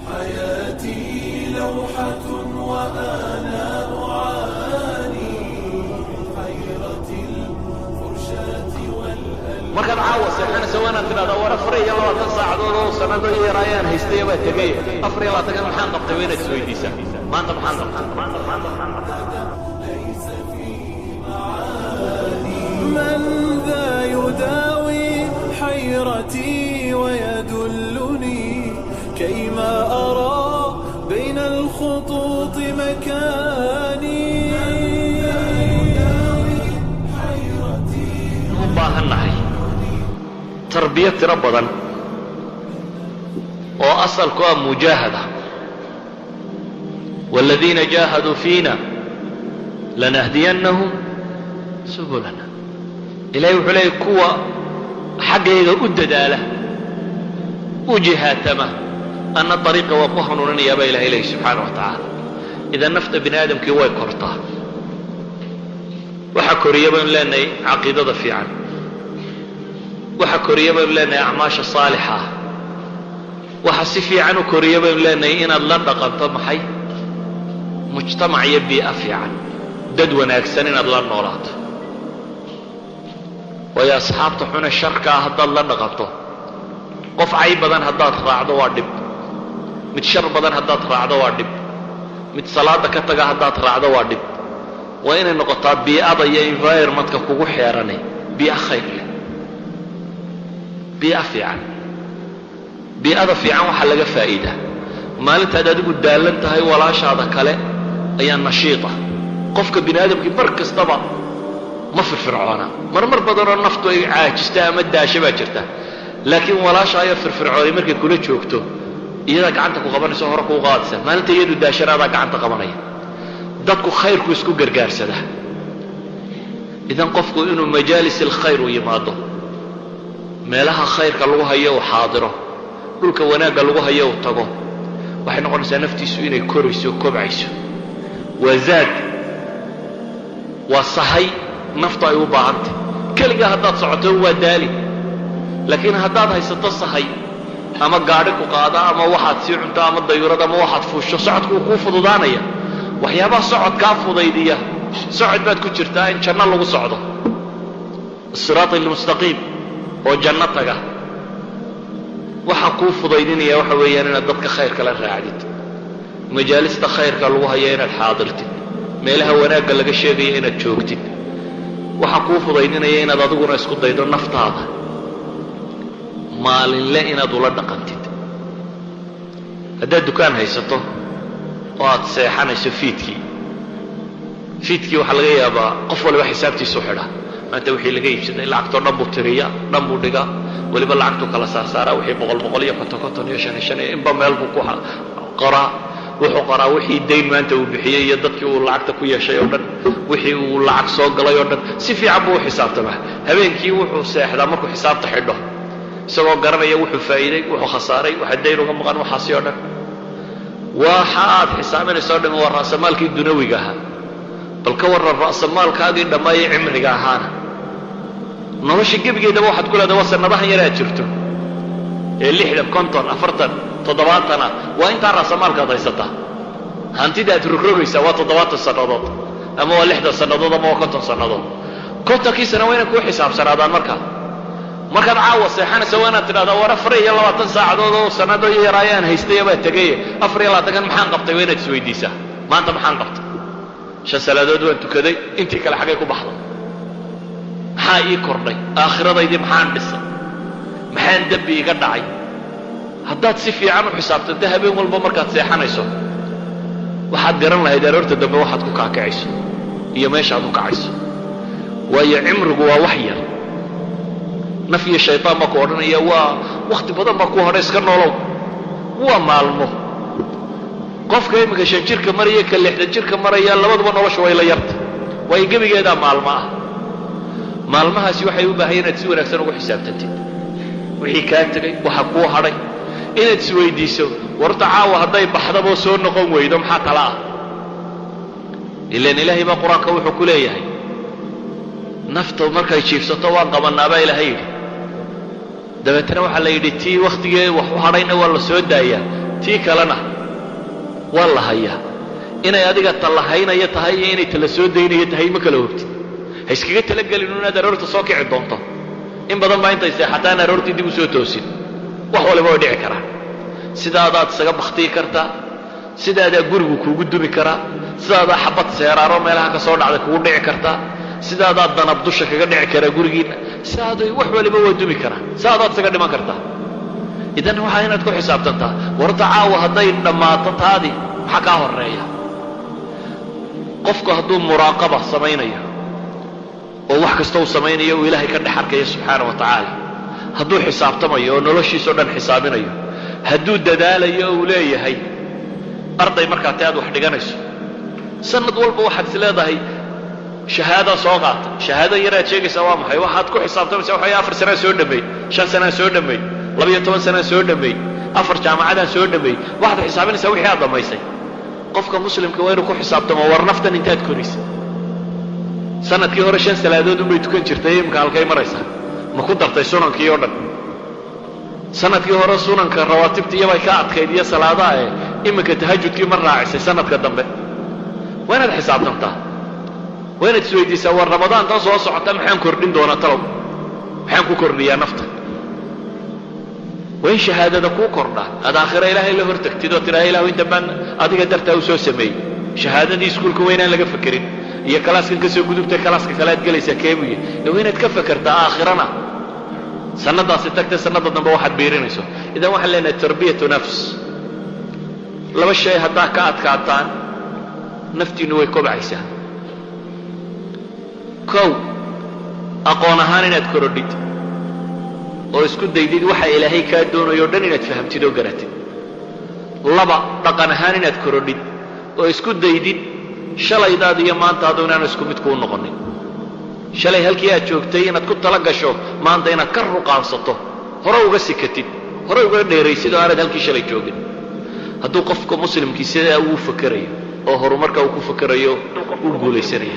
حياتي لوحة وأنا أعاني من حيرة الفرشاة والألوان. Markaad caawa seexanaysa waa inaad tidhahdaa, war, 24 saacadood oo sanado yar ayaan haystay baa tegay, 24-kan maxaan qabtay? Waa inaad isweydiisaa, maanta maxaan qabtay? ليس فيه معاني. من ذا يداوي حيرتي ويدلني كيما أرى بين الخطوط مكاني؟ حيرتي U baahan nahay tarbiya tiro badan oo asalku ah mujaahada. والذين جاهدوا فينا لنهدينهم سبلنا. Ilahay wuxuu leeyay, kuwa xaggayga u dadaala, u jihaatama, anna dariiqa waa ku hanuuninayaa, baa Ilahay leeyay subxaana wa tacaala. Idan nafta bini aadamkii way kortaa. Waxa koriya baynu leenahay caqiidada fiican, waxa koriya baynu leenahay acmaasha saalixa ah, waxa si fiican u koriya baynu leenahay inaad la dhaqanto maxay? Mujtamac iyo bii'a fiican, dad wanaagsan inaad la noolaato. Waayo, asxaabta xune sharka ah haddaad la dhaqanto, qof cay badan haddaad raacdo waa dhib, mid shar badan haddaad raacdo waa dhib, mid salaada ka taga haddaad raacdo waa dhib. Waa inay noqotaa bii'ada iyo environmentka kugu xeeranay bii'a khayr leh, bii'a fiican. Bii'ada fiican waxaa laga faa'iidaa, maalintaad adigu daalan tahay, walaashaada kale ayaa nashiita. Qofka bini aadamkii mar kastaba ma firfircoona, marmar badanoo naftu ay caajista ama daasha baa jirta, laakiin walaasha ayaa firfircoonay markay kula joogto, iyadaa gacanta ku qabanaysa, hore kuu qaadaysa. Maalinta iyadu daashana adaa gacanta qabanaya. Dadku khayrku isku gargaarsadaa. Idan qofku inuu majaalis alkhayr u yimaado, meelaha khayrka lagu hayo uu xaadiro, dhulka wanaagga lagu hayo uu tago, waxay noqonaysaa naftiisu inay korayso, kobcayso. Waa zaad, waa sahay naftu ay u baahantay. Keligaa haddaad socoto waa daali, laakiin haddaad haysato sahay ama gaadhi ku qaada ama waxaad sii cunto ama dayurad ama waxaad fuusho, socodku wuu kuu fududaanaya. Waxyaabaha socodkaa fudaydiya, socod baad ku jirtaa in janno lagu socdo, الصراط المستقيم oo janno taga. Waxa kuu fudaydinaya waxa weeyaan inaad dadka khayrka la raacdid, majaalista khayrka lagu hayo inaad xaadirtid, meelaha wanaagga laga sheegayo inaad joogtid. Waxa kuu fudaydinaya inaad adiguna isku daydo naftaada maalinle inaad ula dhaqantid. Haddaad dukaan haysato oo aad seexanayso fiidkii, fiidkii waxaa laga yaabaa qof waliba xisaabtiisu xidha, maanta wixii laga iibsaday, lacagtoo dhan buu tiriya, dhan buu dhigaa, weliba lacagtuu kala saarsaaraa, wixii boqol boqol iyo konton konton iyo shan shan iyo inba meel buu ku qoraa. Wuxuu qoraa wixii dayn maanta uu bixiyey iyo dadkii uu lacagta ku yeeshay oo dhan, wixii uu lacag soo galay oo dhan. Si fiican buu u xisaabtamaa. Habeenkii wuxuu seexdaa markuu xisaabta xidho, isagoo garanaya wuxuu faa'iiday, wuxuu khasaaray, waxa dayn uga maqan, waxaasi oo dhan. Waxa aad xisaabinaysa o dhan waa ra'samaalkii dunawiga ahaa. Bal ka warran ra'samaalkaagii dhammaayay cimriga ahaana? Nolosha gebigeedaba waxaad ku leedahay waa sanadahan yar aad jirto ee 60, 50, 40, 70 ah. Waa intaa ra'samaalkaad haysataa. Hantida aad rogrogaysaa waa 70 sannadood ama waa 60 sannadood ama waa 50 sannadood. 50-kii sana waa inay kuu xisaabsanaadaan. Markaad caawa seexanaysa waa inaad tidhahdaa, war, 24 saacadood oo sanado yar ayaan haystay baa tegay, 24-kan maxaan qabtay? Waa inaad isweydiisaa, maanta maxaan qabtay? Shan salaadood waan tukaday, intii kale xaggay ku baxday? Maxaa ii kordhay? Aakhiradaydii maxaan dhisay? Maxaan dembi iga dhacay? Haddaad si fiican u xisaabtanta habeen walba markaad seexanayso, waxaad garan lahayd aroorta dambe waxaad ku kaakacayso iyo meeshaad u kacayso. Waayo, cimrigu waa wax yar. Naf iyo shaytaan baa ku odhanaya, waa wakhti badan baa ku hadhay, iska noolow. Waa maalmo. Qofka iminka 5 jirka maraya, ka 60 jirka maraya, labaduba nolosha way la yarta, waayo gebigeedaa maalmo ah. Maalmahaasi waxay u baahan inaad si wanaagsan ugu xisaabtantid wixii kaa tegay, waxa kuu hadhay, inaad isweydiiso, warta caawa hadday baxdaboo soo noqon weydo, maxaa tala ah? Ilan Ilaahay baa Qur-aanka wuxuu ku leeyahay, nafta markay jiifsato waan qabanaa, baa Ilaahay yidhi. Dabeetana waxaa la yidhi, tii wakhtigee wax u hadhayna waa la soo daayaa, Tii kalena waa la hayaa. Inay adiga talahaynaya tahay iyo inay tala soo daynaya tahay ma kala hogtid. Ha iskaga talagelin inaad aroorta soo kici doonto. In badan baa intay seexataan aroortii dib u soo toosin. Wax waliba way dhici karaan. Sidaadaad isaga bakhtiyi kartaa, sidaadaa gurigu kuugu dumi karaa, sidaadaa xabad seeraaro meelaha ka soo dhacda kugu dhici kartaa, sidaadaa danab dusha kaga dhici karaa gurigiinna, sidaaday wax waliba waa dumi karaa, sidaadaad isaga dhiman kartaa. Idan waxaa inaad ku xisaabtantaa, warta caawa hadday dhammaato taadii maxaa kaa horeeya? Qofku hadduu muraaqaba samaynayo oo wax kasta uu samaynayo uu Ilaahay ka dhex arkayo subxaana wa tacaala, hadduu xisaabtamayo oo noloshiisao dhan xisaabinayo, hadduu dadaalayo oo uu leeyahay arday markaa te aad wax dhiganayso, sanad walba waxaad is leedahay shahaadaa soo qaatay, shahaado yaraad sheegaysaa waa maxay? Waxaad ku xisaabtamaysaa waxay 4 sanaa soo dhameey, 5 sanaa soo dhameey, 12 sanaa soo dhameey, 4 jaamacadaan soo dhameey. Waxaad xisaabinaysaa wixii aad dhammaysay. Qofka muslimka waa inuu ku xisaabtamo, war naftan intaad korisay. Sanadkii hore 5 salaadood unbay tukan jirtay, imika halkay maraysaa? Ma ku dartay sunankii oo dhan? Sanadkii hore sunanka rawaatibta iyobay ka adkayd iyo salaadaha eh, iminka tahajudkii ma raacisay sanadka dambe? Waa inaad xisaabtantaa, waa inaad isweydiisaa, war Ramadaan tan soo socota maxaan kordhin doonaa talow? Maxaan ku kordhiyaa nafta? Waa in shahaadada kuu kordhaa, aad aakhira Ilaahay la hor tagtid oo tidhaha, Ilahu inta baan adiga dartaa u soo sameeyey. Shahaadadii iskuulka waa inaan laga fekerin iyo kalaaskan ka soo gudubtay kalaaska kale aad gelaysaa keebuye, ee waa inaad ka fekertaa aakhirana sanadaasi tagtay sanada dambe waxaad biirinayso. Idan waxaan leenahay tarbiyatu nafs, 2 shay haddaa ka adkaataan naftiinnu way kobcaysaa. Kow, aqoon ahaan inaad korodhid oo isku daydid waxa Ilaahay kaa doonayo o dhan inaad fahamtid oo garatid. 2, dhaqan ahaan inaad korodhid oo isku daydid shalaydaada iyo maantaadu inaanu isku mid kuu noqonin. Shalay halkii aad joogtay inaad ku tala gasho maanta inaad ka ruqaansato, hore uga sikatid, hore uga dheeraysid oo aanad halkii shalay joogin. Hadduu qofka muslimkii sidaa uu fakerayo oo horumarka uu ku fakerayo, uu guulaysanayo.